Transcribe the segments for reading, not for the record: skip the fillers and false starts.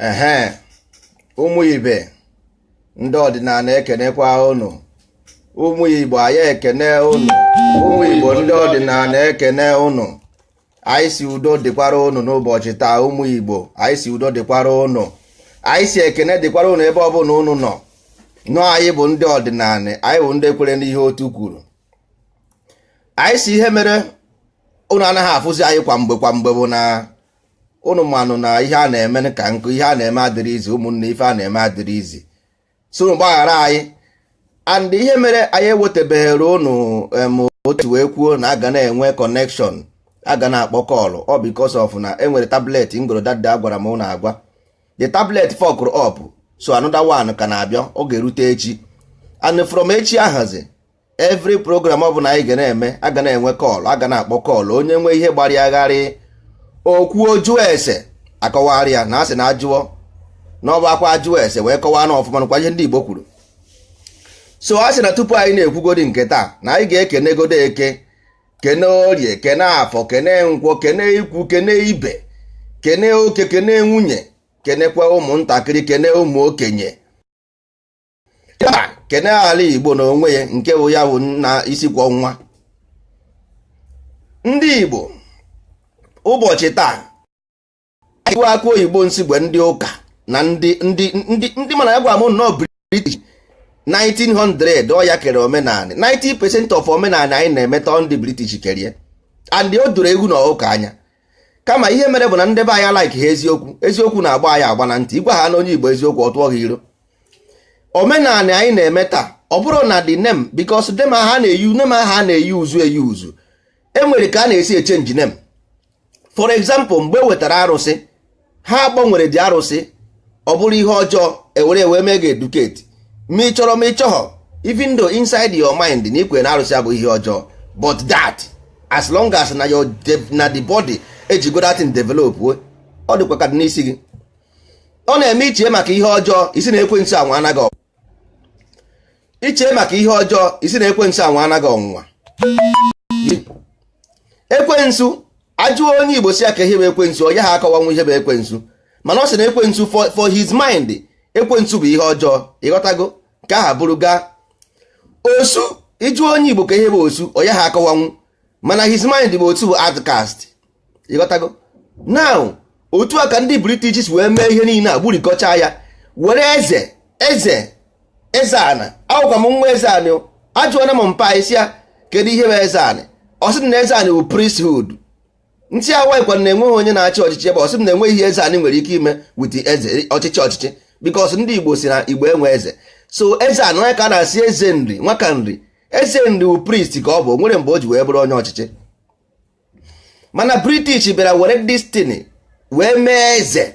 Ehe, ụmụ ibe ndị ọdịnala ekenekwa unu. Ụmụ Igbo, anyị ekene unu. Ụmụ Igbo ndị ọdịnala ekene unu. Anyị si udo dịkwara unu n'ụbọchị taa. Ụmụ Igbo, anyị si udo dịkwara unu. Anyị si ekene dịkwara unu ebe ọbụla unu nọ nọ. Anyị bụ ndị ọdịnala, anyị bụ ndị kwere n'ihe otu kwuru. Anyị si ihe mere unu anaghị afụzi anyị kwa mgbe kwa mgbe bụ na unu manụ na ihe a na-eme ka nkụ, ihe a na-eme adịrị izi. Ụmụnne, ife a na-eme adịrị izi, so unu gbaghara anyị. And ihe mere anyị ewetabeghịrị unu em otu wee kwuo na aga na-enwe connection, aga na-akpọ call, ọ because of na enwere tablet ngoro dada agwara m unu agwa. The tablet fucked up, so another one ka na-abịa, ọ ga-erute echi. And from echi ahazi, every program ọbụla anyị ga na-eme, aga na-enwe call, aga na-akpọ call. Onye nwe ihe gbara ya gharị okwuo, jụọ ese, akọwarị ya na asị na ajụọ na ọ bụ akwa ajụọ ese wee kọwaa na ọfụma nakwa ihe ndị Igbo kwuru. So a sị na tupu anyị na-ekwugodi nke taa, na anyị ga-ekenegodo Eke, kene Orie, kene Afọ, kene Nkwọ, kene ikwu, kene ibe, kene oke, kene nwunye, kenekwa ụmụntakịrị, kene ụmụ okenye, kene ala Igbo na onwe ya, nke bụ ya bụ nna isi kwọ nwa ndị Igbo. Ụbọchị taa bụ akụ oyibo nsigbe ndị ụka na ndị mana ya gwa m nnọọ British 1900 ọ ya kere omenanị. 90% of omenanị anyị na-emeta, ndị British kerie, and o doro egwu na ụka anya. Kama ihe mere bụ na ndị be anyị like ha eziokwu. Eziokwu na-agba anyị agba na ntị. Ịgwa ha na onye Igbo eziokwu, ọ tụọ ha iro. Omenanị anyị na-eme taa, ọ bụrụ na the name, because dem ha na-eyu name ha na-eyi uzu eyi uzu, enwere ka a na-esi echange name. For example, mgbe e wetara arụsị, ha gbanwere dị arụsị, ọ bụrụ ihe ọjọọ, ewere wee mee gị educate, ma ị chọrọ ma ị chọghọ. Even though inside your mind na ikwe na arụsị abụ ihe ọjọọ, but that as long as na your na the body ejigo that thing develop, ọ dịkwa ka dị n'isi gị. Ọ na-eme ichie maka ihe ọjọọ, isi na ekwensu anwa anaghị. Ichie maka ihe ọjọọ, isi na ekwensu anwa anaghị ọnwụnwa. Ekwensu ajụọ onye Igbo si ya ka ihe bụ ekwensu, ọ ya ha akọwanwu ihe bụ ekwensu. Mana ọ sị na ekwensu, for his mind, ekwensu bụ ihe ọjọọ. Ịghọtago? Nke aha bụrụ gaa osu. Ịjụọ onye Igbo ka ihe bụ osu, ọ ya ha akọwanwu. Mana his mind bụ otu bụ outcast. Ịghọtago? Now, otu a ka ndị British si wee mee ihe niile a, gburikọcha ya, were eze eze eze ana. Akwụkwa m nwa eze anị. Ajụọna m mpa isi ya, kedu ihe bụ eze anị? Ọ sị na eze anị bụ priesthood. Ntị awaikwa na enweghị onye na-achị ọchịchị ebe. Ọ sị m na enweghị ihe eze anị nwere ike ime with eze ọchịchị ọchịchị, because ndị Igbo si na Igbo enwe eze. So eze anị onye ka a na-asị eze nri, nwaka nri. Eze nri bụ priest ka ọ bụ, nwere mgbe o ji wee bụrụ onye ọchịchị. Mana British bịara were destiny wee mee eze,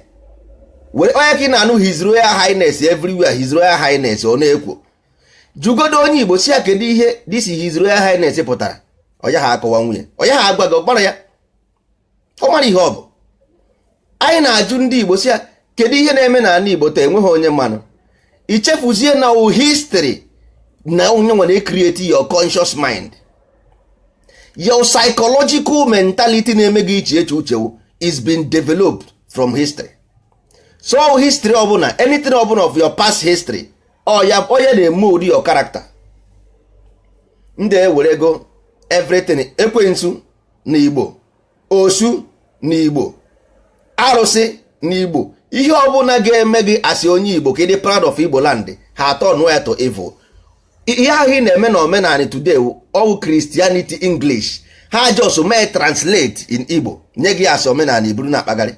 were onye ka ị na-anụ His Royal Highness everywhere. His Royal Highness, ọ na-ekwo. Jugodo onye Igbo si ya, kedu ihe this His Royal Highness pụtara? Ọ ya ha akọwa nwunye, ọ ya ha agwa gị. Ọ ya ọ mara ihe ọ bụ. Anyị na-ajụ ndị Igbo si ya, kedu ihe na-eme n'ala Igbo taa? Enweghị onye mmanụ. Ichefuzie na history na onye nwere create your conscious mind, your psychological mentality na-eme gị iche eche uche is been developed from history. So history ọbụla, anything ọbụla of your past history, ọ ya onye na-eme your character. Ndị ewere ego everything, ekwensu na Igbo, osu na Igbo, arụsị na Igbo, ihe ọbụla ga-eme gị asị onye Igbo ka ị dị proud of Igbo land, ha atọ nụọ ya to evil. Ihe ahụ ị na-eme na omenala today, ọwụ Christianity English ha just mee translate in Igbo, nye gị asị omenala iburu na akpagharị.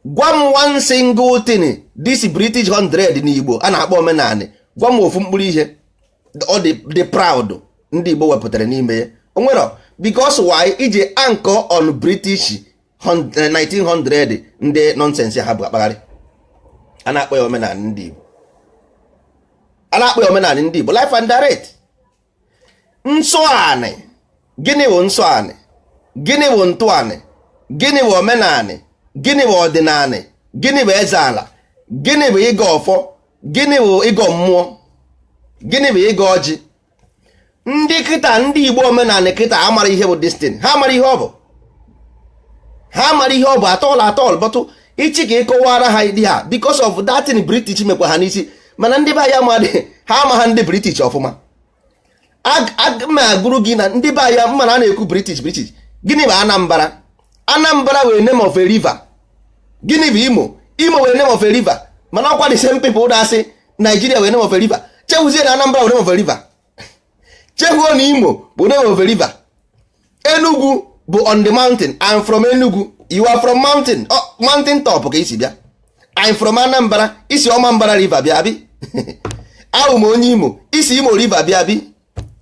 Gwa m one single thing this British 100 na Igbo a na-akpọ omenala. Gwa m ofu mkpụrụ ihe ọ dị dị proud ndị Igbo wepụtara n'ime ya. O nwere, because why? Iji anchor on British 1900, ndị nonsense ha bụ akpagharị a na-akpọ ya omenala ndị Igbo, a na-akpọ ya omenala ndị Igbo life and direct. Nsọ anị Gịnị bụ nsọ anị? Gịnị bụ ntọanị? Gịnị bụ omenanị? Gịnị bụ ọdịnanị? Gịnị bụ eze ala? Gịnị bụ ịgọ ọfọ? Gịnị bụ ịgọ mmụọ? Gịnị bụ ịgọ ọjị? Ndị kịta, ndị Igbo omenanị kịta amara ihe bụ destin. Ha amara ihe ọ bụ, ha amara ihe ọ bụ atọl atọl bọtụ ichi ka ịkọwara ha dị ha because of that thing British mekwa ha n'isi. Mana ndị be anyị amadị ha ama ha ndị British ọfụma. Ma agụrụ gị na ndị be anyị mana a na-ekwu British, British. Gịnị bụ Anambra? Anambra wee name of a river. Gịnị bụ Imo? Imo wee name of a river. Mana ọkwa the same people na-asị Nigeria wee name of a river, chewuzie na Anambra wee name of a river, chehuo na Imo bụ name of a river. Enugu bụ on the mountain. I'm from Enugu, you are from mountain. Oh, mountain top ka isi bịa. I'm from Anambra, isi Ọmambara river bịa bi. Ahụ m onye Imo, isi Imo river bịa bi.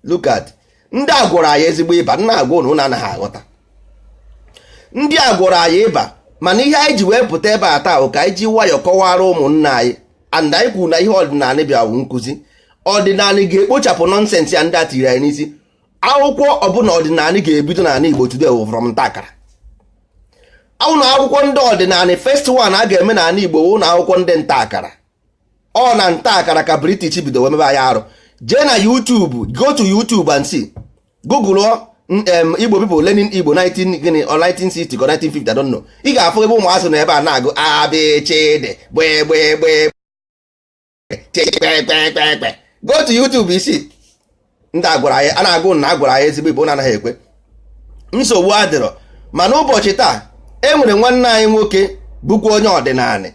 Look at ndị a gwọrọ anyị ezigbo ịba. Nna agwa ụnụ, ụnụ anaghị aghọta. Ndị a gwọrọ anyị ịba, mana ihe anyị ji wee pụta ebe a taa bụ ka anyị ji nwayọọ kọwara ụmụnna anyị. And anyị kwuru na ihe ọdịnala bịa bụ nkụzi ọdịnala ga-ekpochapụ nonsense ya ndị a tiri anyị n'isi. Akwụkwọ ọbụla ọdịnala ga-ebido n'ala Igbo today wụ from ntakara. Ụlọ akwụkwọ ndị ọdịnala, first one a ga-eme n'ala Igbo, ụlọ akwụkwọ ndị nta akara. Ọ na nta akara ka British bido wee mebe anyị arụ. Jee na YouTube, go to YouTube and see, Google Igbo people learning Igbo 19 gịnị or 1960 or 1950, I don't know. Ị ga-afụ ebe ụmụazị nọ ebe a na-agụ abịchịdị gbegbegbegbe kpekpekpekpe. Go to YouTube isi ndị agwara anyị a na-agụ na agwara anyị ezigbo Igbo na-anaghị ekwe. Nsogbu adịrọ, mana ụbọchị taa e nwere nwanne anyị nwoke bụkwa onye ọdịnala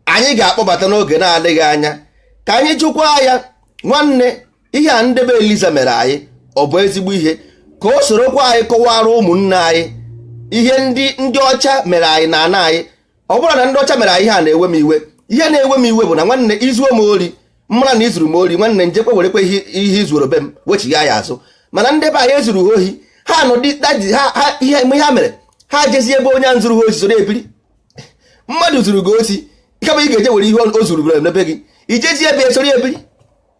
anyị ga-akpọbata n'oge na-adịghị anya ka anyị jụkwa ya, nwanne, ihe a ndebe Eliza mere anyị, ọ bụ ezigbo ihe? Ka o sorokwa anyị kọwara ụmụnne anyị ihe ndị ọcha mere anyị na ana anyị. Ọ bụrụ na ndị ọcha mere anyị ihe a na-ewe m iwe, ihe na-ewe m iwe bụ na, nwanne, izuo m ori, mmara na izuru m ori, nwanne, njekwa werekwa ihe izuoro be m wechigha ya azụ. Mana ndị be anyị ezuru ha ohi, ha nọ ha ihe ha mere, ha jezie ebe onye a zuru ha osi soro ebiri. Mmadụ zuru gị osi, kama ị ga-eje were ihe o zuru bere n'ebe gị, ijezi ebe esoro ebiri.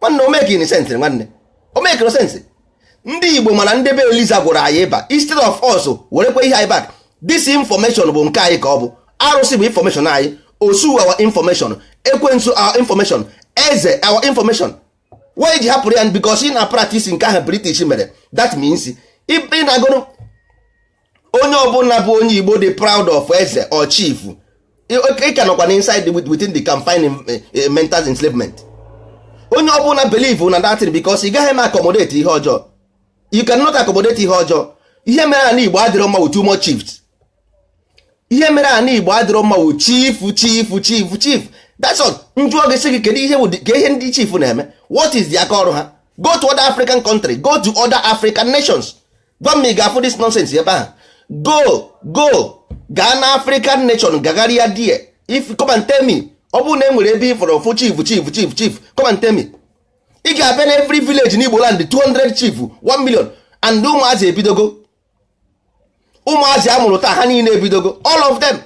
Nwanne, o make sense? Nwanne, o make sense? Ndị Igbo, mana ndị be Eliza gwụrụ anyị ịba. Instead of us werekwa ihe anyị back, this information bụ nke anyị ka ọ bụ. Arụsị bụ information anyị, osu our information, ekwensu our information, eze our information. Why ji hapụrụ ya? Because ị na practice nke ahụ British mere. That means ị na-agụrụ onye ọbụla bụ onye Igbo dị proud of eze or chief, ị ka nọkwa inside within the confining mental enslavement. Onye ọbụla believe na that thing, because ị gaghị eme accommodate ihe ọjọọ. You cannot accommodate ihe ọjọọ. Ihe mere ana Igbo adịrọ mma with too much chiefs. Ihe mere ana Igbo adịrọ mma wụ chief, chief, chief, chief. That's all. Njụọ gị, sị gị, kedu ihe bụ ka ihe ndị chief na-eme? What is the aka ọrụ ha? Go to other African country, go to other African nations, gwa m ị ga-afụ this nonsense ebe ahụ. Go, go, gaa na African nation, gagharịa there. If come and tell me, ọ bụrụ na e nwere ebe ị fọrọ fụ chief, chief, chief, chief, come and tell me. Ị ga-abịa na every village n'Igbo land, 200 chief, 1 million, and ụmụazị ebidogo. Ụmụazị a mụrụ taa, ha niile ebidogo, all of them.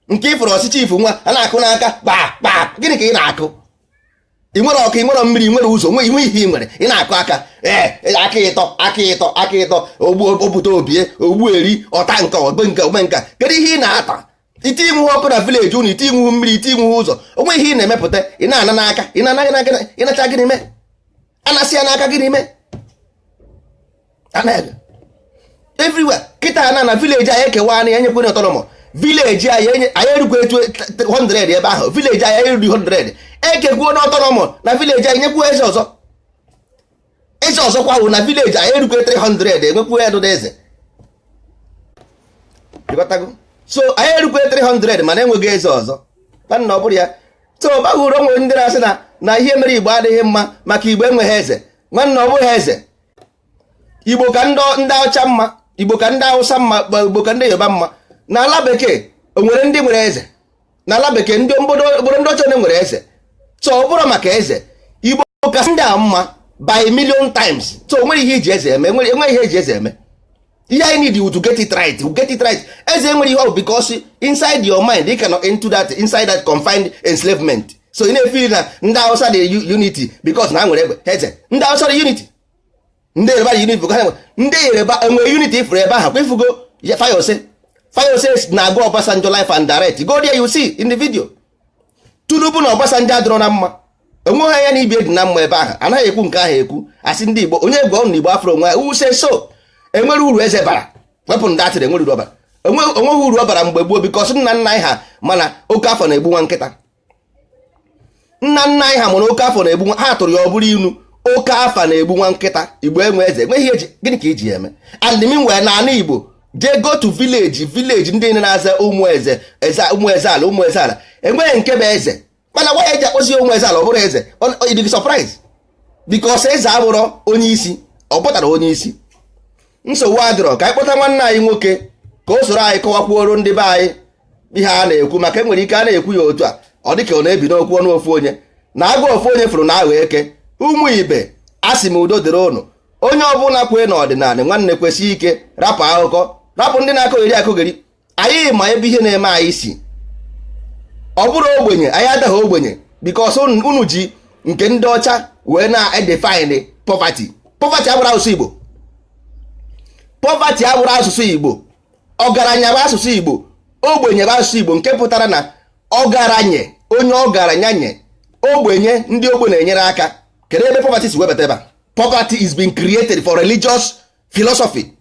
Nke ịfụrụ ọsị chief nwa a na-akụ n'aka kpaa kpaa. Gịnị ka ị na-akụ? Ị nwere ọkụ, ị nwere mmiri, ị nwere ụzọ, nwe inwe ihe ị nwere, ị na-akụ aka. Ee, aka ịtọ, aka ịtọ, aka ịtọ, ogbu obute obie ogbu eri ọta nka ogbe nka ogbe nka. Kedu ihe ị na-ata? Ite inwuhe ọkụ na village unu, ite inwuhu mmiri, ite inwuhu ụzọ, onwe ihe ị na-emepụta. Ị na-ana n'aka, ị na-ana n'aka, ịnacha gịnị mee? Anasị ya n'aka gịnị mee? Anaghị everywhere kịta na village anyị ekewa anyị, enyekwere autonomous village anyị. Anyị erukwa etu 100 ebe ahụ. Village anyị eruru 100, ekekwuo na autonomous na village anyị, nyekwuo eze ọzọ. Eze ọzọ kwa wụ na village anyị erukwe 300, enwekwuo ya dụda eze. Ịghọtago? So anyị erukwe 300, mana enweghị eze ọzọ. Nwanna, ọ bụrụ ya so baghị uru. Onwere ndị na-asị na ihe mere Igbo adịghị mma maka Igbo enweghị eze. Nwanne, ọ bụghị eze. Igbo ka ndị ọcha mma, Igbo ka ndị Hausa mma, Igbo ka ndị Yoruba mma. N'ala bekee, o nwere ndị nwere eze? N'ala bekee, ndị obodo ndị ọcha nwere eze. So ọ bụrụ maka eze, Igbo ka ndị a mma by million times. So o nwere ihe iji eze eme? Enweghị ihe eji eze eme. Ihe anyị need to get it right, to get it right. Eze enwere ihe ọ bụ because inside your mind you cannot into that, inside that confined enslavement. So ị na-efili na ndị Hausa dị unity because na ha nwere egbe eze. Ndị Hausa dị unity? Ndị Yoruba yi unity, ndị Yoruba enwere unity ifuru ebe ahụ. Kwa ifugo Fayose, Fayose na-agụ Obasanjo live and direct. Go there, you see in the video. Tinubu na Obasanjo adịrọ na mma, onweghị anya na ibe dị na mma ebe ahụ. Anaghị ekwu nke ahụ ekwu, asị ndị Igbo onye gwa ụnụ Igbo afro onwe use so enwere uru eze bara. Wepụ ndị atịrị, enwere uru ọbara, onweghị uru ọ bara mgbe gboo, because nna nna anyị ha mana oke afọ na-egbu nwa nkịta. Nna nna anyị ha mụrụ oke afọ na-egbu nwa ha, tụrụ ya ọ bụrụ inu, oke afa na-egbu nwa nkịta. Igbo enwe eze, enweghị eji gịnị ka iji eme. And meanwhile, na ala Igbo, jee go to village, village ndị na-aza ụmụ eze, eze, ụmụ eze ala, ụmụ eze ala, enweghị nke bụ eze. Mana nwa ya eji akpọzi ụmụ eze ala, ọ bụrụ eze, ịdị surprise, because eze abụrọ onye isi, ọ pụtara onye isi. Nsogbu adịrọ. Ka anyị kpọta nwanne anyị nwoke ka o soro anyị kọwakwuoro ndị be anyị ihe a na-ekwu, maka enwere ike a na-ekwu ya otu a, ọ dịka ọ na-ebi n'okwu ọnụ ofu onye na agụ ofu onye fụrụ na aghọ eke. Ụmụ ibe, a sị m udo dịrị ụnụ. Onye ọbụla kwee n'ọdịnala, nwanne, kwesị ike rapụ akụkọ, rapụ ndị na-akụgheri akụgheri. Anyị ma ebe ihe na-eme anyị si. Ọ bụrụ ogbenye, anyị adaghị ogbenye, because unu ji nke ndị ọcha wee na-edefine poverty. Poverty abụrụ asụsụ Igbo, poverty abụrụ asụsụ Igbo. Ọgaranya bụ asụsụ Igbo, ogbenye bụ asụsụ Igbo, nke pụtara na ọgaranya, onye ọgaranya nye ogbenye, ndị ogbe na-enyere aka. Kedu ebe poverty si webata ebe a? Poverty is being created for religious philosophy.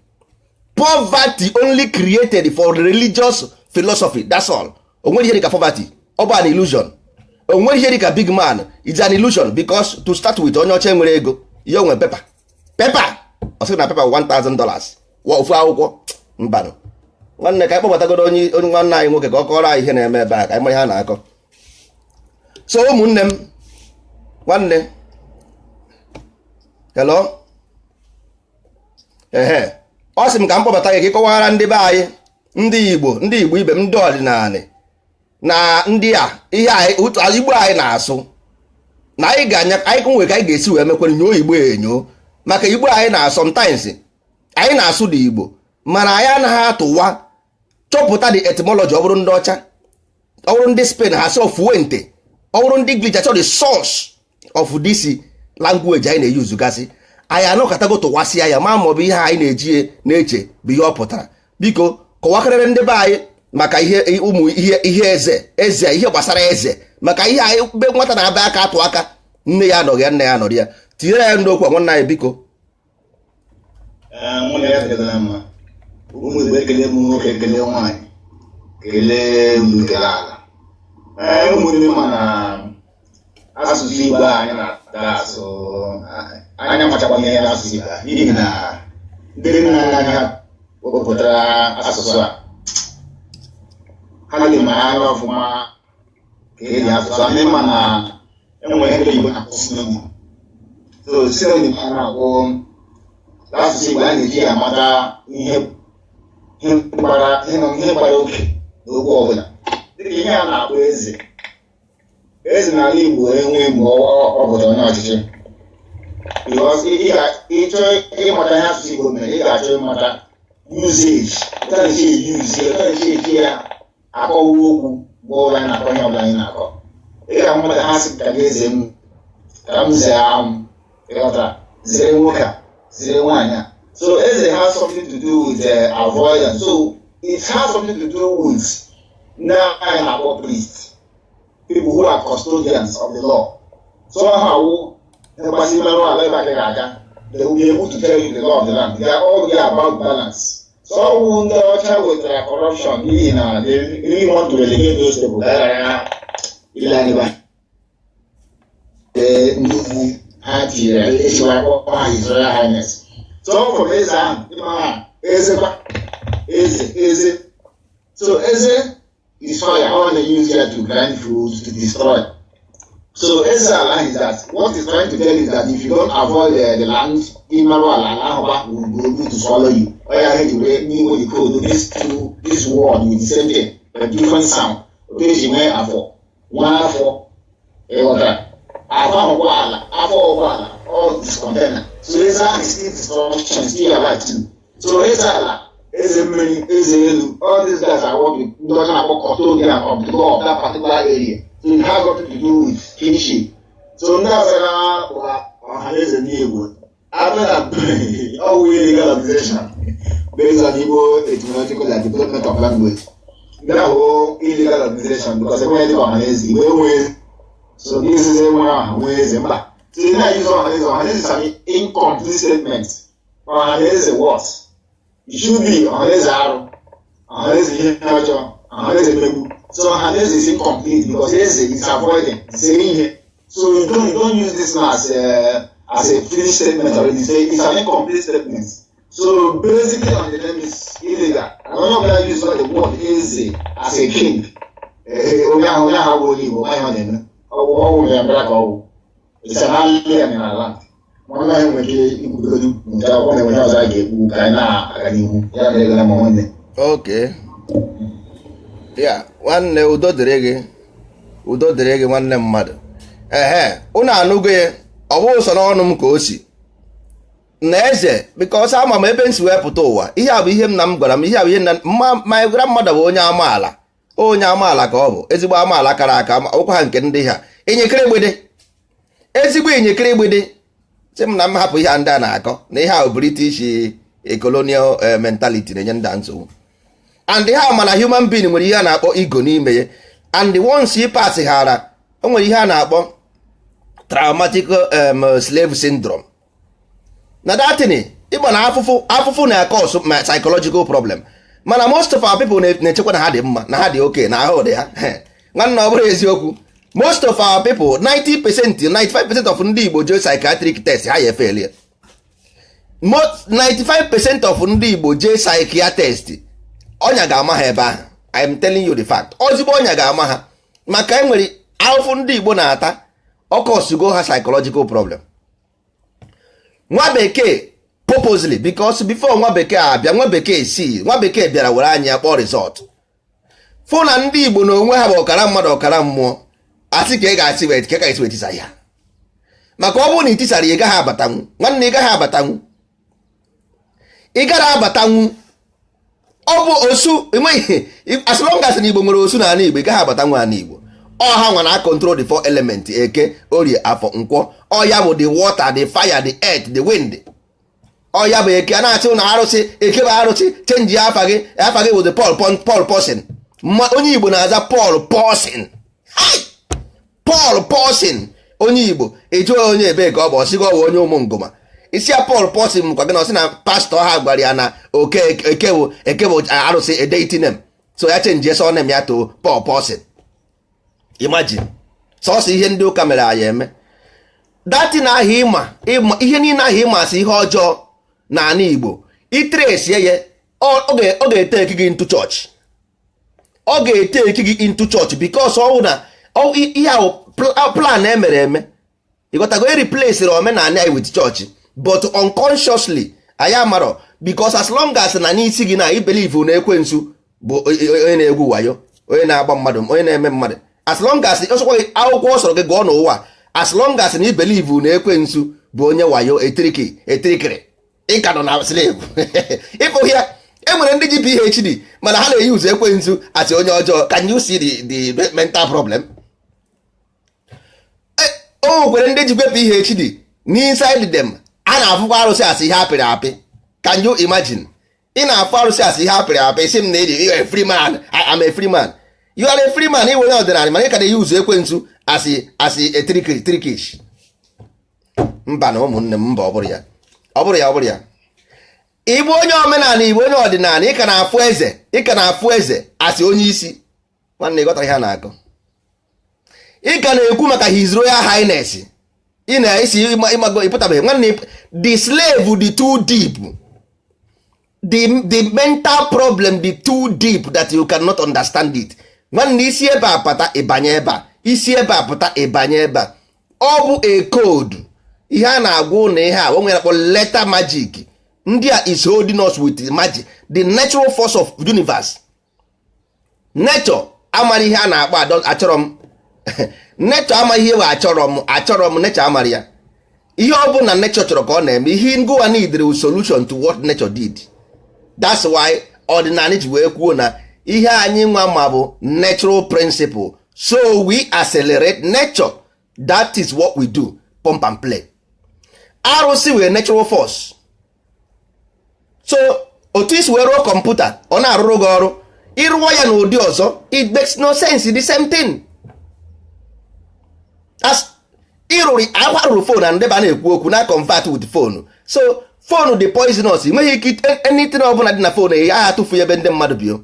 Poverty only created for religious philosophy, that's all. Onwere ihe dịka poverty, ọ bụ an illusion. Onwere ihe dịka big man is an illusion, because to start with, onye ọcha nwere ego, ihe onwe paper, paper, ọ sị na paper $1000 ofu akwụkwọ. Mbanụ nwanne, ka anyị kpọbatagoro onye onye nwanne anyị nwoke ka ọ kọrọ anyị ihe na-eme ebe a, ka anyị mara ihe a na-akọ. So ụmụnne m, nwanne, hello. Ehe, ọ sị m ka m kpọbata gị ka ị kọwara ndị be anyị, ndị Igbo, ndị Igbo ibe m, ndị ọdịnala na ndị a, ihe anyị Igbo anyị na-asụ na anyị ga-anya anyị nwere ka anyị ga-esi wee mekwere nyoo Igbo enyo, maka Igbo anyị na sometimes anyị na-asụ dị Igbo, mana anyị anaghị atụwa chọpụta the etymology. Ọ bụrụ ndị ọcha, ọ bụrụ ndị Spain, ha sị fuente. Ọ bụrụ ndị English, achọ the source of this language anyị na-eyuzu gasị. Anyị anọkọtago tụwasịa ya ma ọ bụ ihe anyị na-eji na-eche bụ ihe ọ pụtara. Biko kọwakarịrị ndị be anyị maka ihe ụmụ ihe, ihe eze, eze, ihe gbasara eze, maka ihe anyị be nwata na-aba aka atụ aka nne ya anọghị ya, nna ya anọrọ ya. Tinyere ya ndị okwu a, nwanne anyị, biko. Mụ na ya dịrị mma. Ụmụ Igbo, ekele m nwoke, ekele nwaanyị, kelee unu, kele ala. Ee, ụmụnne, ma na asụsụ Igbo anyị na-ata asụ, anya machakwa ihe n'asụsụ Igbo, n'ihi na ndị nna nna anyị ha wepụtara asụsụ a, ha dị ma anya ọfụma ka eji asụsụ anyị. Ma na enwere ndị Igbo na-akpọ synonym, so synonym a na-akpọ n'asụsụ Igbo, a na-eji ya amata ihe, ihe gbara ihe gbara oke n'okwu ọbụla, dịka ihe a na-akpọ eze. Eze n'ala Igbo enwe mgbe ọ pụtara onye ọchịchị, because ịchọ ịmata ihe asụsụ Igbo mere, ị ga-achọ ịmata usage, otu a na-esi eyuzi, otu a na-esi eji ya akọwa okwu. Mgbe ọbụla anyị na-akọ ihe ọbụla anyị na-akọ, ị ga-ahụ ka ha sị ka gị eze m, ka m zee anwụ, ịghọtara, zere nwoke a, zere nwaanyị a. So eze has something to do with avoidance. So it has something to do with ndị anyị na-akpọ priest, people who are custodians of the law. So ha awụ ihe gbasara imerụ ala ebe a ga-aga, they will be able to tell you the law of the land. They are all there about balance. So ọwụ ndị ọcha wetara corruption, n'ihi na they really want to relegate those people ka ghara ile anyị ba. Ee, ndị ugwu ha tinyere echiwa akpọ ha His Royal Highness. So from eze ahụ, ịma ha ezekwa eze, eze. So eze is fire. All they use here to grind food, to destroy. So eze ala is that what is trying to tell you is that if you don't avoid the land, imerụ ala, ala ahụ kwa will go able to swallow you. Oya ha ji wee n'Igbo the code this two, this word with the same thing but different sound. Otu esi nwee afọ, nwa afọ, ịghọtara, afọ ahụkwa ala, afọ ọkwa ala, all this container. So eze ahụ is still destruction, still alive too. So eze ala, eze mmiri, eze elu, all these guys are what ndị ọcha na-akpọ custodian of the law of that particular area. So it has nothing to do with kingship. So ndị azara ọha na eze ndị Igbo Abịa na ọwụ illegal organization based on Igbo etymological and development of language. Ndị ahụ illegal organization because enweghị dịka Ọhaneze, Igbo enweghị. So this is enweghị ọha nwee eze mba. So ị na-use Ọhaneze, Ọhaneze is an incomplete statement. Ọhaneze what? It should be Ọhaneze arụ, Ọhaneze ihe ọjọọ, Ọhaneze mmegbu. So Ọhaneze is incomplete because eze is avoiding zere ihe. So you don't use this one as a finished statement already. Say it's an incomplete statement. So basically on the name is illegal. And onye ọbụla use the word eze as a king, onye ahụ bụ onye Igbo, onye ọ na-eme. Ọwụ mere mbara ka ọwụ. It's an alien in our land. Nwanne anyị nwere ike ikwugodu nke akwụkwọ na enwe ọzọ a ga-ekwu ka anyị na-aga n'ihu. Ya mere gara ma nwanne. Okay, ya nwanne, udo dịrị gị, udo dịrị gị, nwanne mmadụ. Ehe, unu anụgo ya. Ọ bụghị sọ n'ọnụ m ka o si na eze, because ama m ebe m si wee pụta ụwa. Ihe a bụ ihe nna m gwara m. Ihe a bụ ihe nna mma. My grandmother bụ onye amaala, onye amaala ka ọ bụ, ezigbo amaala kara aka. Ụkwa ha nke ndị ha inyekere gbede, ezigbo inyekere gbede. Sị m na m hapụ ihe a ndị a na-akọ na ihe a bụ British colonial mentality na-enye ndị a nsogbu. And ha ma na human being nwere ihe a na-akpọ ego n'ime ya, and once ị pass ghara, o nwere ihe a na-akpọ traumatic slave syndrome. Na datin ịgba na afụfụ, afụfụ na-cause ma psychological problem. Mana most of our people na-echekwa na ha dị mma, na ha dị oke, na ahụ dị ha. Nwanne, ọ bụrụ eziokwu, most of our people, 90%, 95% of ndị Igbo jee psychiatric test, ha ya efeli ya. 95% of ndị Igbo jee psychiatric test, ọnya ga-ama ha ebe ahụ. I am telling you the fact. Ozigbo ọnya ga-ama ha, maka enwere ahụfụ ndị Igbo na-ata, ọkọsugo ha psychological problem. Nwa bekee purposely, because before nwa bekee abịa, nwa bekee si, nwa bekee bịara were anya kpọọ result, fụ na ndị Igbo na onwe ha bụ ọkara mmadụ, ọkara mmụọ. Asị ka ị ga-asị wee ka ga-esi wee tisa ya, maka ọ bụrụ na ị tisara ya, ị gaghị abatanwu. Nwanne, ị gaghị abatanwu, ị gara abatanwu. Ọ bụ osu enweghị. As long as na Igbo nwere osu n'ala Igbo, ị gaghị abatanwu ala Igbo. Ọ ha nwa na control the four element: Eke, Orie, Afọ, Nkwọ. Ọ ya bụ the water, the fire, the earth, the wind. Ọ ya bụ Eke. A na-achị na arụsị Eke bụ arụsị. Change afa gị. Afa gị bụ the Paul Paul Paulson. Onye Igbo na-aza Paul Paulson. Paul Paulson, onye Igbo. Ịjụọ onye ebee ka ọ bụ, ọsịgo ọ bụ onye ụmụ ngụma. Isi ya Paul Paulson mkwa gị na ọsị na pastọ ha gwara ya na oke Eke bụ, Eke bụ arụsị, a deity name, so ya change surname ya to Paul Paulson. Imagine, sọsọ ihe ndị ụka mere anyị eme datin ahụ. Ịma ihe niile ahụ ịma asị ihe ọjọọ n'ala Igbo, itresie ya, ọ ga-eteki gị into church. Ọ ga-eteki gị into church because ọ na ihe ahụ plan emere eme. Ịghọtago? Replace omenala anyị with church, but unconsciously anyị amarọ, because as long as na n'isi gị na i believe na ekwensu bụ onye na-egwu wayo, onye na-agba mmadụ, onye na-eme mmadụ, as long as ọsọkwa gị akwụkwọ ọ sọrọ gị gụọ n'ụwa, as long as na i believe na ekwensu bụ onye wayo, etriki etrikiri, ị ka nọ na slave. Ịfụ ya, e nwere ndị ji PhD, mana ha na-eyi ụzọ ekwensu asị onye ọjọọ. Can you see the mental problem? O nwekwere ndị jikwe PhD, n'inside them a na-afụkwa arụsị asị ihe apịrị apị. Can you imagine? Ị na-afụ arụsị asị ihe apịrị apị, sị m na ị a free man. I am a free man. You are a free man, iwe onye ọdịnala, mana ị ka na-eyi ụzọ ekwensu asị asị etriki trikish. Mba na ụmụnne m, mba, ọ bụrụ ya, ọ bụrụ ya, ọ bụrụ ya. Ịbụ onye omenala, Igbo, onye ọdịnala, ị ka na-afụ eze, ị ka na-afụ eze asị onye isi. Nwanne, ị ghọtara ihe a na-akọ? Ị ka na-ekwu maka His Royal Highness. Ị na-esi ịmago ịpụtabeghị. Nwanne, the slave dị too deep, the mental problem dị too deep that you cannot understand it. Nwanne, isi ebe a pụta, ịbanye ebe a. Isi ebe a pụta, ịbanye ebe a. Ọ bụ a code. Ihe a na-agwa ụnụ, ihe a o nwere akpọ letter magic. Ndị a is holding us with magic, the natural force of universe. Nature amara ihe a na-akpọ achọrọ m. Nature amaghị ihe bụ achọrọ m, achọrọ m. Nature amara ya. Ihe ọ bụla nature chọrọ ka ọ na-eme. Ihe ngụwa need solution to what nature did. That's why ọdịnala ji wee kwuo na ihe anyị nwa ma bụ natural principle, so we accelerate nature. That is what we do, pump and play. Arụsị wee natural force. So otu isi wee rụọ kọmputa, ọ na-arụrụ gị ọrụ, ịrụọ ya n'ụdị ọzọ, it makes no sense. The same thing as ịrụrụ akwa rụrụ phone na ndebe a na-ekwu okwu na convert with phone. So phone dị poisonous. Ị nweghị ike, anything ọbụla dị na phone, ị gaghị atụfu ya ebe ndị mmadụ bi o.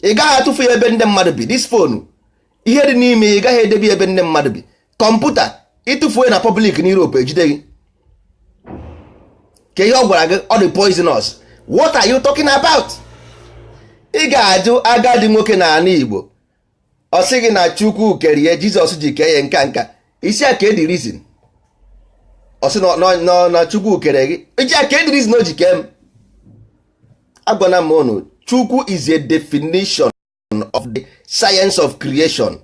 Ị gaghị atụfu ya ebe ndị mmadụ bi. This phone, ihe dị n'ime, ị gaghị edebe ya ebe ndị mmadụ bi. Kọmputa, ịtụfuo ya na public na Europe, ejide gị. Ka ihe ọ gwara gị, ọ dị poisonous. What are you talking about? Ị ga-ajụ agadi nwoke na ala Igbo, ọ sị gị na Chukwu kere ya, Jizọs ji kee ya nka nka isi a ka edi reason. Ọ sị na Chukwu kere gị iji a ka edi reason o ji kee m. Agwana m unu, Chukwu is a definition of the science of creation.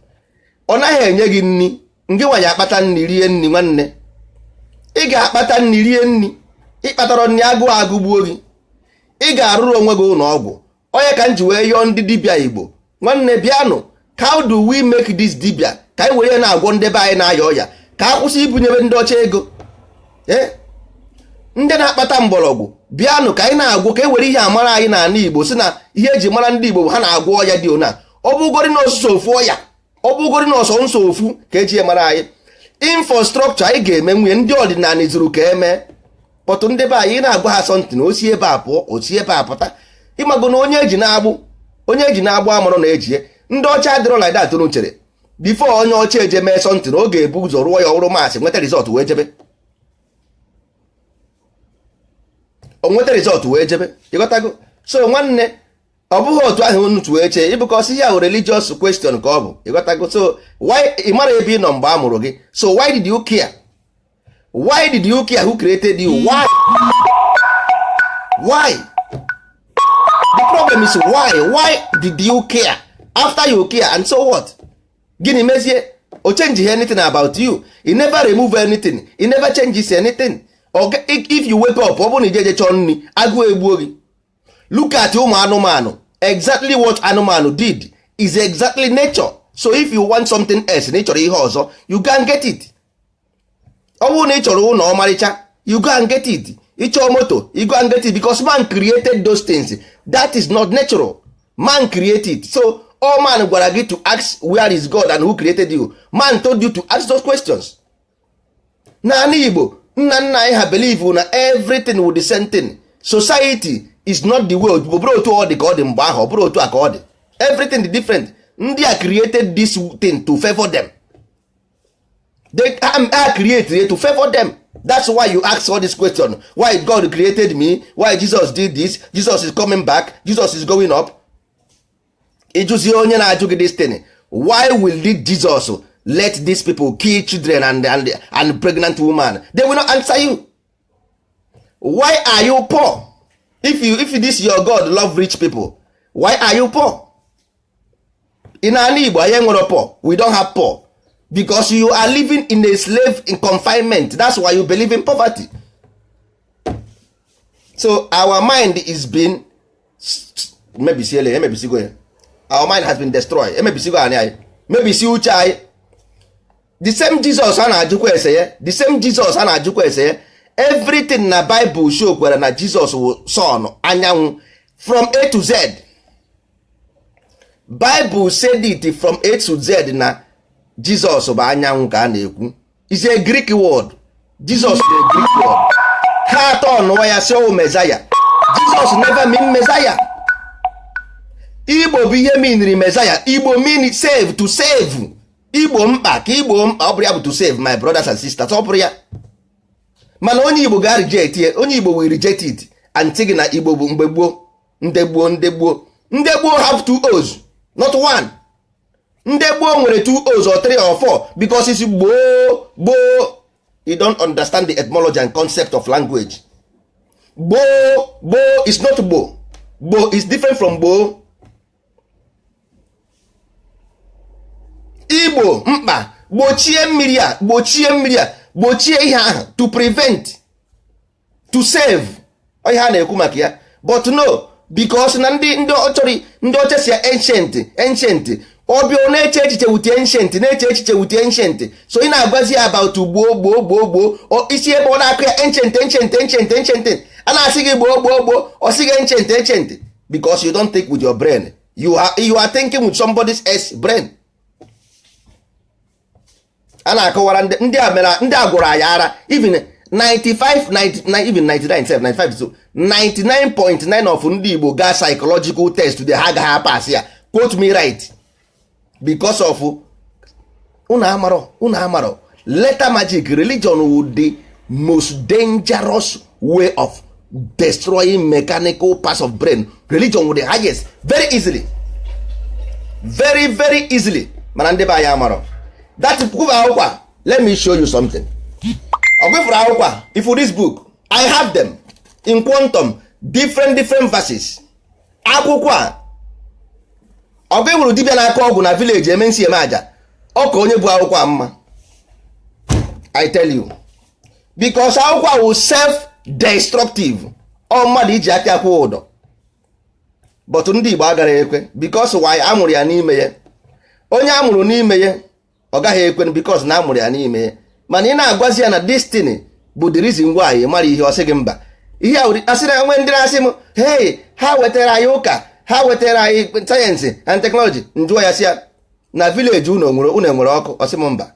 Ọ naghị enye gị nri, ngị nwanyị akpata nri rie nri. Nwanne, ị ga-akpata nri rie nri. Ịkpatara nri, agụụ agụgbuo gị. Ị ga-arụrụ onwe gị ụlọ ọgwụ. Onye ka m ji wee yọọ ndị dibịa Igbo, nwanne, bịanụ. How do we make this dibịa ka anyị were na-agwọ ndị be anyị na-aya ọya, ka a kwụsị ibunyebe ndị ọcha ego? Ee, ndị na-akpata mgbọrọgwụ, bịanụ ka anyị na-agwọ, ka e were ihe amara anyị n'ala Igbo, si na ihe eji mara ndị Igbo bụ ha na-agwọ ọya dị ona. Ọ bụgori na ọsụsọ ofu ọya, ọ bụgori na ọsọ nsọ ofu ka eji ya mara anyị. Infrastructure anyị ga-eme nwunye ndị ọdịnala zuru ka eme kpọtụ. Ndị be anyị na-agwa ha something, osi ebe a pụọ, osi ebe a pụta. Ịmago na onye eji na-agbụ, onye eji na-agbụ amarụ na ejie. Ndị ọcha adịrọ like that. Unu chere before onye ọcha eje mee something, ọ ga-ebu ụzọ rụọ ya ọrụ maasị, nweta result wee jebe. O nweta result wee jebe. Ịghọtago? So nwanne, ọ bụghị otu ahụ unu tụ eche ịbụkọsị ya bụ religious question ka ọ bụ. Ịghọtago? So why, ị mara ebe ị nọ mgbe a mụrụ gị? So why did you care? Why did you care who created you? Why? Why? The problem is why. Why did you care? After you care, and so what? Gịnị mezie? O change anything about you? He never remove anything. He never changes anything. Okay, if you wake up, ọ bụrụ na ijeje chọọ nri, agụụ egbuo gị. Look at ụmụ anụmanụ. Exactly what anụmanụ did is exactly nature. So if you want something else, na ị chọrọ ihe ọzọ, you can get it. Ọ bụrụ na ị chọrọ ụlọ ọmarịcha, you go and get it. Ị chọọ moto, you go and get it, because man created those things. That is not natural. Man created it. So all man gwara gị to ask where is God and who created you. Man told you to ask those questions. N'ala Igbo, nna nna anyị ha believe na everything with the same thing. Society is not the way. Ọ bụrụ otu ọ dị ka ọ dị mgbe ahụ, ọ bụrụ otu a ka ọ dị. Everything dị different. Ndị a created this thing to favor them. They are created to favor them. That's why you ask all this question: why God created me, why Jesus did this, Jesus is coming back, Jesus is going up. Ịjụzie onye na-ajụ gị this thing, why will did Jesus let these people kill children and pregnant woman? They will not answer you. Why are you poor? If this your God love rich people, why are you poor? In ala Igbo, anyị nwere poor? We don't have poor, because you are living in a slave in confinement. That's why you believe in poverty. So our mind is being mebisiele, emebisigo ya. Our mind has been destroyed. Emebisigo anyị, anyị mebisi uche anyị. The same Jesus a na-ajụkwa ese ya, the same Jesus a na-ajụkwa ese ya. Everything na Bible show kwere na Jesus wụ son anyanwụ from A to Z. Bible said it from A to Z na Jesus bụ anyanwụ ka a na-ekwu. Is a Greek word. Jesus is a Greek word. Ha atọ nụwa ya si ọwụ Messiah. Jesus never mean Messiah. Igbo bụ ihe meaniri Messiah. Igbo mean save, to save. Igbo mkpa ka Igbo mkpa, ọ bụrụ ya bụ to save my brothers and sisters, ọ bụrụ ya. Mana onye Igbo ga reject ya. Onye Igbo will reject it and sị gị na Igbo bụ mgbe gboo, ndị gboo, ndị gboo, ndị gboo have two O's, not one. Ndị gboo nwere two O's or three or four, because it's gboo gboo. You don't understand the etymology and concept of language. Gboo gboo is not gboo gboo, is different from gboo. Igbo mkpa, gbochie mmiri a, gbochie mmiri a, gbochie ihe ahụ, to prevent, to save. Ihe a na-ekwu maka ya, but no, because na ndị ndị chọrọ, ndị ọcha si ancient, ancient. Ọbịa, ọ na-eche echiche with ancient, na-eche echiche with ancient. So ị na-agwazi ya about gboo gboo gboo gboo, isi ebe ọ na-akụ ya ancient, ancient, ancient, ancient. A na-asị gị gboo gboo gboo, ọ sị gị ancient, ancient, because you don't think with your brain. You are thinking with somebody else brain. A na-akọwara ndị a mere, ndị a gwụrụ anyị ara. Even 95, 99, even 99, 95, so 99.9 of ndị Igbo gaa psychological test today, ha agaghị apass ya. Quote me right, because of unu amarọ, unu amarọ letter magic. Religion would the most dangerous way of destroying mechanical parts of brain. Religion would the highest, very easily, very very easily. Mana ndị be anyị amarọ that. Kwụba akwụkwọ a, let me show you something. Ọ gwefuru akwụkwọ a. If this book, I have them in quantum, different different verses. Akwụkwọ a, ọ gwefuru dibịa na-akọ ọgwụ na village eme nsị, eme aja, ọ ka onye bụ akwụkwọ a mma. I tell you, because akwụkwọ a wụ self destructive. Ọ mmadụ iji aka akwụ ụdọ, but ndị Igbo agaghị ekwe. Because why? Amụrụ ya n'ime ya. Onye amụrụ n'ime ya, ọ gaghị ekwe, because na amụrụ ya n'ime ya. Mana ị na-agwazi ya na destiny bụ the reason why mara ihe, ọ sị gị mba. Ihe a asị na enwe ndị na-asị m, "Hey, ha wetara anyị ụka, ha wetara anyị science and technology." Njụọ ya, sị ya na village unu nwere, unu enwere ọkụ? Ọsị m mba.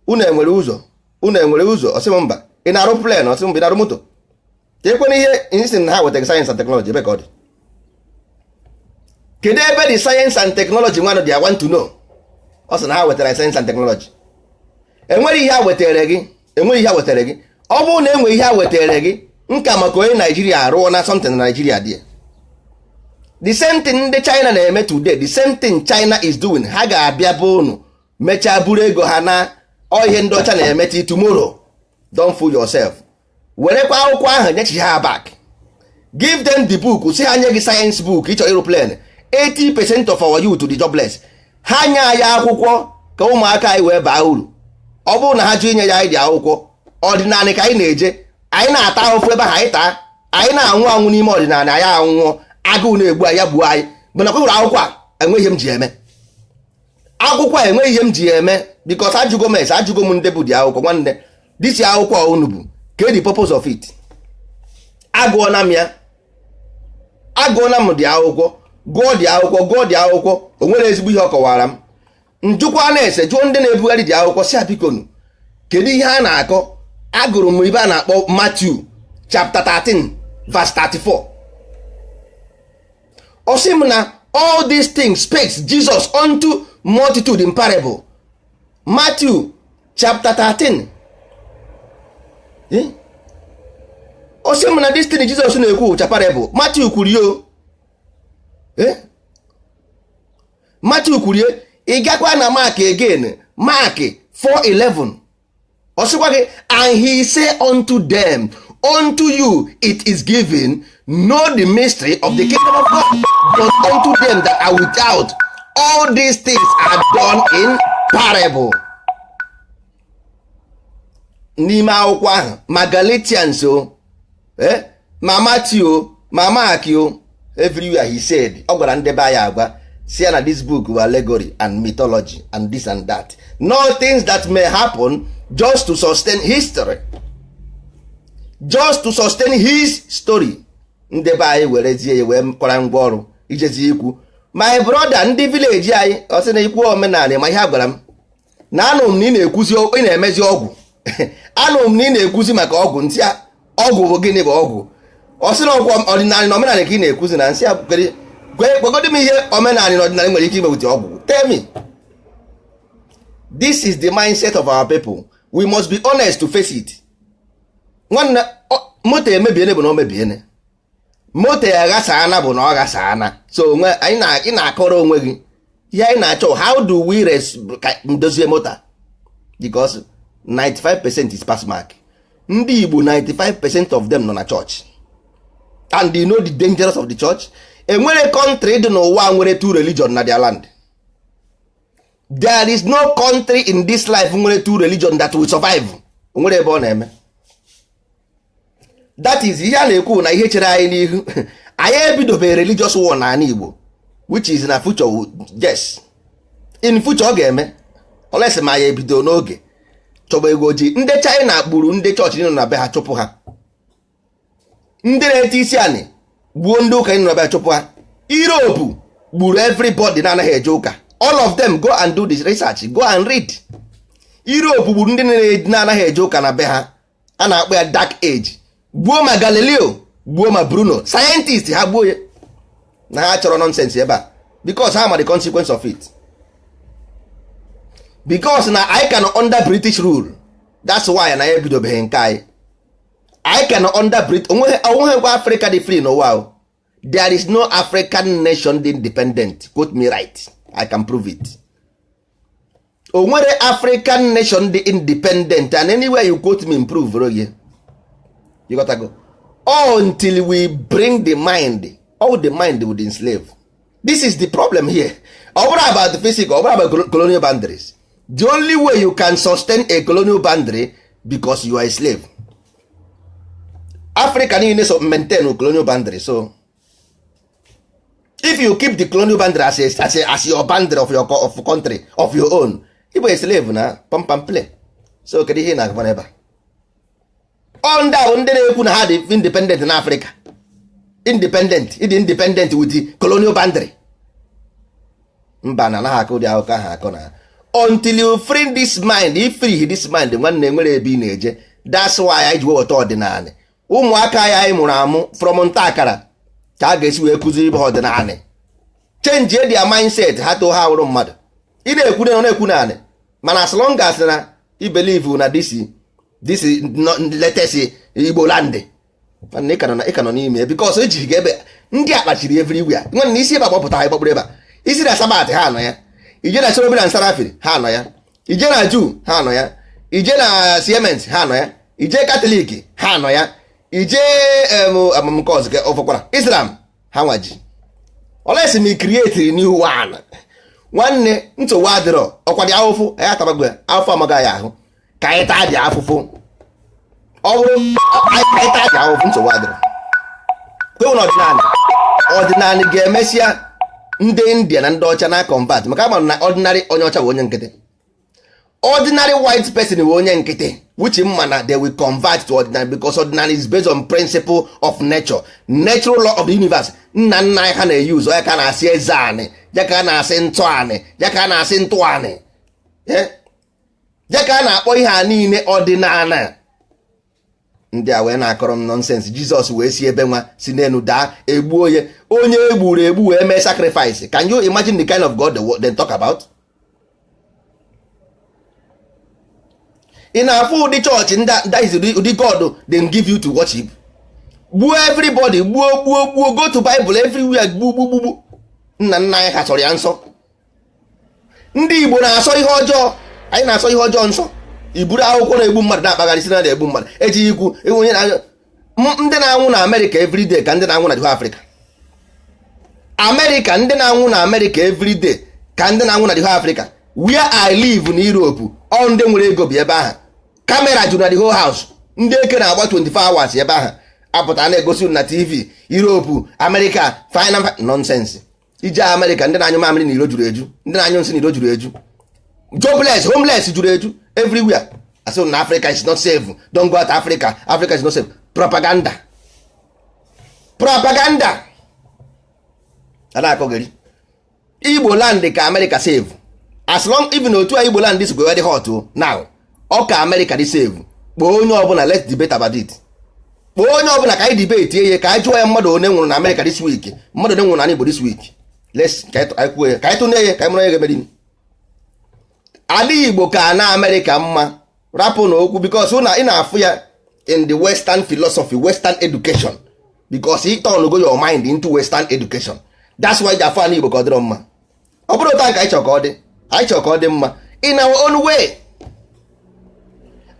Unu enwere ụzọ? Unu enwere ụzọ? Ọsị m mba. Ị na-arụ plane? Ọsị m mba. Ị na-arụ moto? Ka ekwena ihe isi na ha wetara science and technology, ebe ka ọ dị? Kedu ebe dị science and technology nwanụ dị? I want to know. Ọ sị na ha wetara science and technology. Enwere ihe a wetara gị? Enweghị ihe a wetara gị. Ọ bụrụ na enwe ihe a wetara gị, nka maka onye Naijiria arụọ na something na Naijiria dị. The same thing ndị China na-eme today, the same thing China is doing. Ha ga-abịa bụ unu mechaa buru ego ha na ọ ihe ndị ọcha na-eme till tomorrow. Don't fool yourself. Werekwa akwụkwọ ahụ nyechi ha back. Give them the book, si ha nye gị science book. Ịchọ ịrụ plane? 80% of our youth dị jobless. Ha nye anyị akwụkwọ ka ụmụaka anyị wee baa uru. Ọ bụrụ na ha jụ inye ya anyị dị akwụkwọ ọdịnala ka anyị na-eje, anyị na-ata ahụfụ ebe ahụ anyị taa, anyị na-anwụ anwụ n'ime ọdịnala. Anyị anwụọ, agụụ na-egbu anyị, ya gbuo anyị. Bụ na kwewere akwụkwọ a, enweghị ihe m ji eme akwụkwọ a, enweghị ihe m ji eme, because ajụgo m ese, ajụgo m ndị bụ dị akwụkwọ. Nwanne, this akwụkwọ unu bụ ke the purpose of it? Agụọna m ya, agụọna m dị akwụkwọ, gụọ dị akwụkwọ, gụọ dị akwụkwọ, o nwere ezigbo ihe ọ kọwara m. Njụkwa na-ese, jụọ ndị na-ebugharị dị akwụkwọ, si bikonu, kedu ihe a na-akọ? Agụrụ m ibe a na-akpọ Matthew chapter 13 verse 34. Ọ sị m na all these things spake Jesus unto multitude in parable. Matthew chapter 13. Eh? Ọ sị m na this thing Jesus na-ekwu cha parable. Matthew kwuru yo. Eh? Matthew kwuru ị gakwa na Mark again, Mark 4:11, ọ sịkwa gị, "And he say unto them, unto you it is given know the mystery of the kingdom of God, but unto them that are without, all these things are done in parable." N'ime akwụkwọ ahụ, ma Galatians o, ma Matthew o, ma Mark o, everywhere he said, ọ gwara ndị be anyị agwa si ya na this book were allegory and mythology and this and that, no things that may happen, just to sustain history, just to sustain his story. Ndị be anyị werezie ya wee kwara ngwa ọrụ ijezi ikwu. My brother, ndị village anyị, ọ sị na ikwu omenala, ma ihe a gwara m na anụ m na ị na-ekwuzi, ị na-emezi ọgwụ. Anụ m na ị na-ekwuzi maka ọgwụ. Nsị a, ọgwụ bụ gịnị bụ ọgwụ? Ọ sị na ọgwụ ọdịnala na omenala ka ị na-ekwuzi. Na nsị a, gwegodi m ihe omenala na ọdịnala nwere ike imewute ọgwụ. Tell me. This is the mindset of our people. We must be honest to face it. Nwanne, moto emebiene bụ na o mebiene, moto ya ghasaana bụ na ọ ghasaana. So onwe anyị na ị na-akọrọ onwe gị ihe anyị na-achọ. How do we ka ndozie moto? Because 95% is pass mark. Ndị Igbo, 95% of them nọ na church, and you know the dangerous of the church. Enwere country dị n'ụwa nwere two religion na their land? There is no country in this life nwere two religion that will survive. Onwere ebe ọ na-eme. That is ihe a na-ekwu na ihe chere anyị n'ihu. Anyị ebidobeghị religious war n'ala Igbo, which is na future. Yes, In future ọ ga-eme, olesi ma ya ebido n'oge chọba ego ojii. Ndị China gburu ndị chọọchị nọ na be ha, chụpụ ha. Ndị na-ete isi anị gbuo ndị ụka nọ na be ha, chụpụ ha. Europe gburu everybody na-anaghị eje ụka, all of them. Go and do this research, go and read. Europe gburu ndị na-anaghị eje ụka na be ha, a na-akpọ ya Dark Age. Gbuo ma Galileo, gbuo ma Bruno, scientist ha gbuo ya na ha chọrọ nonsense ebe a, because ha ma the consequence of it, because na anyị ka nọ under British rule. That's why na ya ebidobeghị nke anyị. Anyị ka nọ under Brit. Onweghịkwa Africa dị free n'ụwa o. There is no African nation dị independent. Quote me right, I can prove it. O nwere African nation dị independent, and anywhere you quote me, improve rogie. You got to go until we bring the mind. All the mind would enslave. This is the problem here. Ọ bụrụ about the physical, ọ bụrụ about colonial boundaries. The only way you can sustain a colonial boundary, because you are a slave. Africa niile so maintain colonial boundary. So if you keep the colonial boundary as your boundary of your of country of your own, ị bụ a slave na pump and play. So kedu ihe ị na-agwa n'ebe a? Ọ ndị ahụ, ndị na-ekwu na ha dị independent na Africa, independent, ịdị independent with the colonial boundary? Mba, na anaghị akụ ụdị akụkọ ahụ akọ na until you free this mind. If free this mind, nwanne, nwere ebe ị na-eje. That's why anyị ji weweta ọdịnala. Ụmụaka ya anyị mụrụ amụ from nta akara ka a ga-esi wee kụziri ibe ha ọdịnala, change their mindset. Ha too, ha wụrụ mmadụ. Ị na-ekwu na na-ekwu naanị, mana as long as na i believe na this latest Igbo land, nwanne, ị ka nọ n'ime, because ejighị gị ebe ndị a kpachiri everywhere. Nwanne, isi ebe agbapụta ha gbakpụrụ ebe a, isi na Sabbath ha nọ ya, ije na Cherubim and Seraphim ha nọ ya, ije na Jew ha nọ ya, ije na Siemens ha nọ ya, ije Catholic ha nọ ya, ije amamke ọzọ ọfọkwara Islam ha nwaji. Olesi ma create new one, nwanne, nsogbu adịrọ. Ọkwa dị ahụfụ anyị atabago ya, afọ amaghị ya ahụ ka anyị taa dị afụfụ. Ọ bụrụ anyị taa dị ahụfụ, nsogbu adịrọ. Kwewu na ọdịnala, ọdịnala ga-emesịa ndị India na ndị ọcha na convert, maka ama na ordinary onye ọcha bụ onye nkịtị, ordinary white person bụ onye nkịtị, which mma na they will convert to ordinary, because ordinary is based on principle of nature, natural law of the universe. Nna nna anyị ha na-eyuzu ya, ka a na-asị eze anị ya, ka a na-asị ntụ anị ya, ka a na-asị ntụ anị ya, ka a na-akpọ ihe a niile ọdịnala. Ndị a wee na-akọrọ m nonsense. Jizọs wee si ebe nwa si n'elu daa, egbuo onye, onye egburu egbu wee mee sacrifice. Can you imagine the kind of God they talk about? Ị na-afụ ụdị chọọchị that is ụdị God they give you to worship? Gbuo everybody, gbuo, gbuo, gbuo. Go to Bible, everywhere gbuo, gbuo, gbuo. Nna nna anyị ha sọrọ ya nsọ. Ndị Igbo na-asọ ihe ọjọọ, anyị na-asọ ihe ọjọọ nsọ. Iburu akwụkwọ na-egbu mmadụ na-akpagharị si na na-egbu mmadụ, ejighị ikwu onye na ndị na-anwụ na Amerịka everyday ka ndị na-anwụ na South Africa. Amerịka, ndị na-anwụ na Amerịka everyday ka ndị na-anwụ na South Africa. Where I live na Europe, ọ ndị nwere ego bi ebe ahụ. Camera juru na the whole house. Ndị eke na-agba 24 hours ebe ahụ, apụta na-egosi na TV. Europe, Amerịka, final nonsense. Ije Amerịka, ndị na-anyụ mamịrị na iro juru eju, ndị na-anyụ nsị na iro juru eju, jobless, homeless juru eju everywhere. Asị na Africa is not safe, don't go out Africa, Africa is not safe. Propaganda, propaganda a na-akọgịrị. Igbo land ka America save. As long even otu a Igbo land is dị hot now, ọ ka America dị save. Kpọọ onye ọbụla, let's debate about it. Kpọọ onye ọbụla ka anyị debate ihe, ka anyị jụọ ya mmadụ one nwụrụ na America this week, mmadụ one nwụrụ na Igbo this week. Let's ka anyị kwuo ya, ka anyị tụnye ya, ka anyị mara onye ga-emeri. Ala Igbo ka na Amerịka mma. Rapụ na okwu, because na ị na-afụ ya in the western philosophy, western education, because ị turn go your mind into western education. That's why afọ ala Igbo ka ọ dịrọ mma. Ọ bụrụ otu a ka anyị chọrọ ka ọ dị, anyị chọrọ ka ọ dị mma in our own way.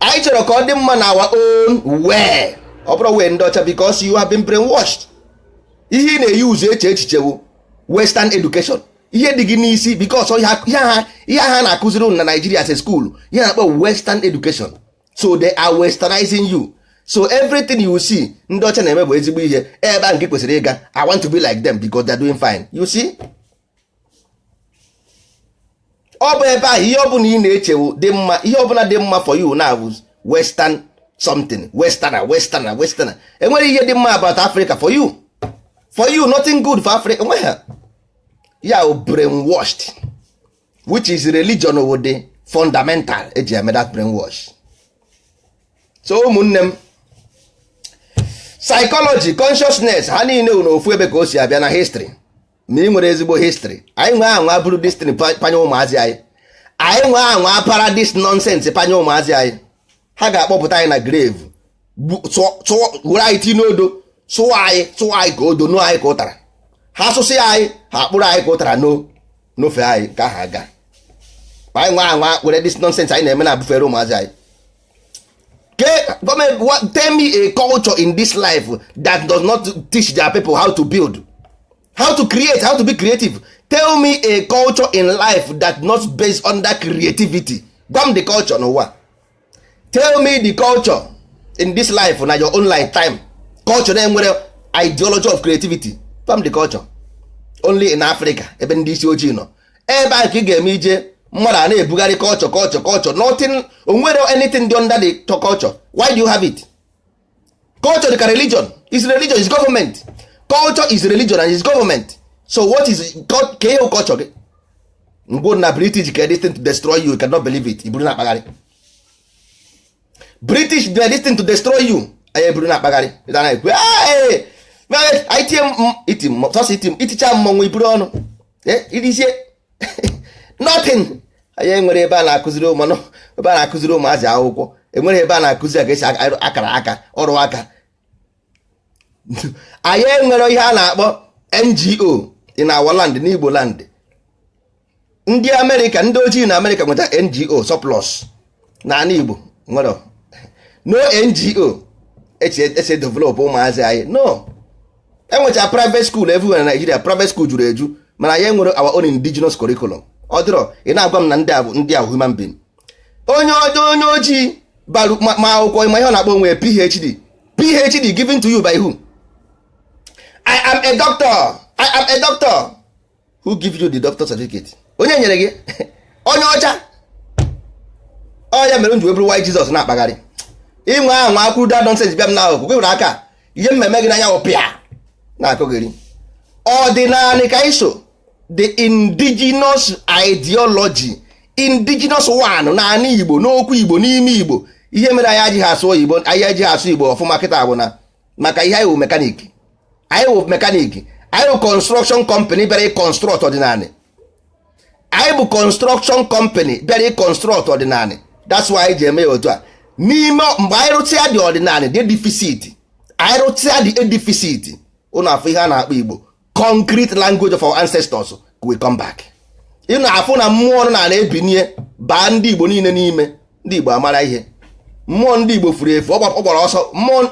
Anyị chọrọ ka ọ dị mma na our own way, ọ bụrụ way ndị ọcha, because you have been brainwashed. Ihe ị na-eyi ụzọ eche echiche bụ western education, ihe dị gị n'isi, because ihe ha na-akụziri unu na Nigeria as a school, ihe na-akpọ western education. So they are westernizing you. So everything you see ndị ọcha na-eme bụ ezigbo ihe ebe a nke kwesịrị ịga. I want to be like them because they are doing fine. You see, Ọ bụ ebe ahụ ihe ọbụla ị na-echewu dị mma, ihe ọbụla dị mma for you now bụ western something, westerner, westerner, westerner. Enwere ihe dị mma about Africa for you? For you, nothing good for Africa. Enweghị ya. Wụ brainwashed, which is religion wụ the fundamental eji eme that brainwash. So ụmụnne m, psychology, consciousness, ha niile wụ n'ofu ebe ka o si abịa na history. Ma ị nwere ezigbo history, anyị nwee anwa bụrụ destiny panye ụmụazị anyị. Anyị nwee anwa para this nonsense panye ụmụazị anyị, ha ga-akpọpụta anyị na grave, were anyị tinye n'odo, sụọ anyị, sụọ anyị ka odo nụọ anyị ka ụtara. Ha sụsị anyị, ha akpụrụ anyị ka ụtara, no n'ofe anyị ka ha aga. Ma anyị nwee anwa were this nonsense anyị na-eme na-abụfere ụmụazị anyị. Gọọmenti, tell me a culture in this life that does not teach their people how to build, how to create, how to be creative. Tell me a culture in life that not based on that creativity. Gwa m the culture n'ụwa. Tell me the culture in this life, na your own lifetime, culture na-enwere ideology of creativity. Gwa m the culture. Only in Africa, ebe ndị isi ojii nọ, ebe ahụ ka ị ga-eme ije mmadụ a na-ebugharị culture, culture, culture. Nothing, onwere anything dị under the culture. Why do you have it? Culture dị ka religion. Is religion, is government. Culture is religion and is government. So what is ka ihe culture gị? Ngwo na British ka this thing to destroy you, you cannot believe it. Iburu na-akpagharị. British do this thing to destroy you, anyị eburu na-akpagharị. Ị na-ekwu, "Ah, anyị tie iti sọsọ iti iticha mmọnwụ iburu ọnụ." Irisie nothing. Anyị enwere ebe a na-akụziri ụmụ, ebe a na-akụziri ụmụazị akwụkwọ. Enwere ebe a na-akụzi ka esi akara aka, ọrụ aka. Anyị enwere ihe a na-akpọ NGO in our land, n'Igbo land. Ndị Amerịka, ndị ojii na Amerịka nweta NGO surplus. Na ala Igbo nwere no NGO esi develop ụmụazị anyị. No, enwecha private school everywhere na Nigeria. Private school juru eju, mana anyị nwere our own indigenous curriculum. Ọ dịrọ. Ị na-agwa m na ndị a bụ ndị a human being? Onye ọjọọ, onye ojii baru ma akwụkwọ, ma ihe ọ na-akpọ onwe PhD. PhD given to you by who? I am a doctor, I am a doctor. Who give you the doctor certificate? Onye nyere gị? Onye ọcha. Ọ ya mere m ji wee bụrụ white Jesus na-akpagharị. Inwe anwa akwụrụ da nonsense bịa m na akụkụ were aka ihe mmemme gị n'anya wụ pịa na-akụghịrị. Ọdịnala ka iso, the indigenous ideology, indigenous one n'ala Igbo, n'okwu Igbo, n'ime Igbo. Ihe mere anyị ajighị asụ oyibo, anyị ejighị asụ Igbo ọfụma kịta bụ na maka ihe anyị wụ mechanic. Anyị wụ mechanic, anyị wụ construction company bịara ịconstruct ọdịnala. Anyị bụ construction company bịara ịconstruct ọdịnala. That's why anyị ji eme ya otu a. N'ime mgbe anyị rụtịa dị ọdịnala, dị deficit, anyị rụtịa dị deficit, ụnụ afụ ihe a na-akpọ Igbo, concrete language of our ancestors will come back. Ị na-afụ na mmụọ nọ na na-ebinie baa ndị Igbo niile n'ime. Ndị Igbo amara ihe mmụọ ndị Igbo furu efu, ọ gbara ọsọ. Mmụọ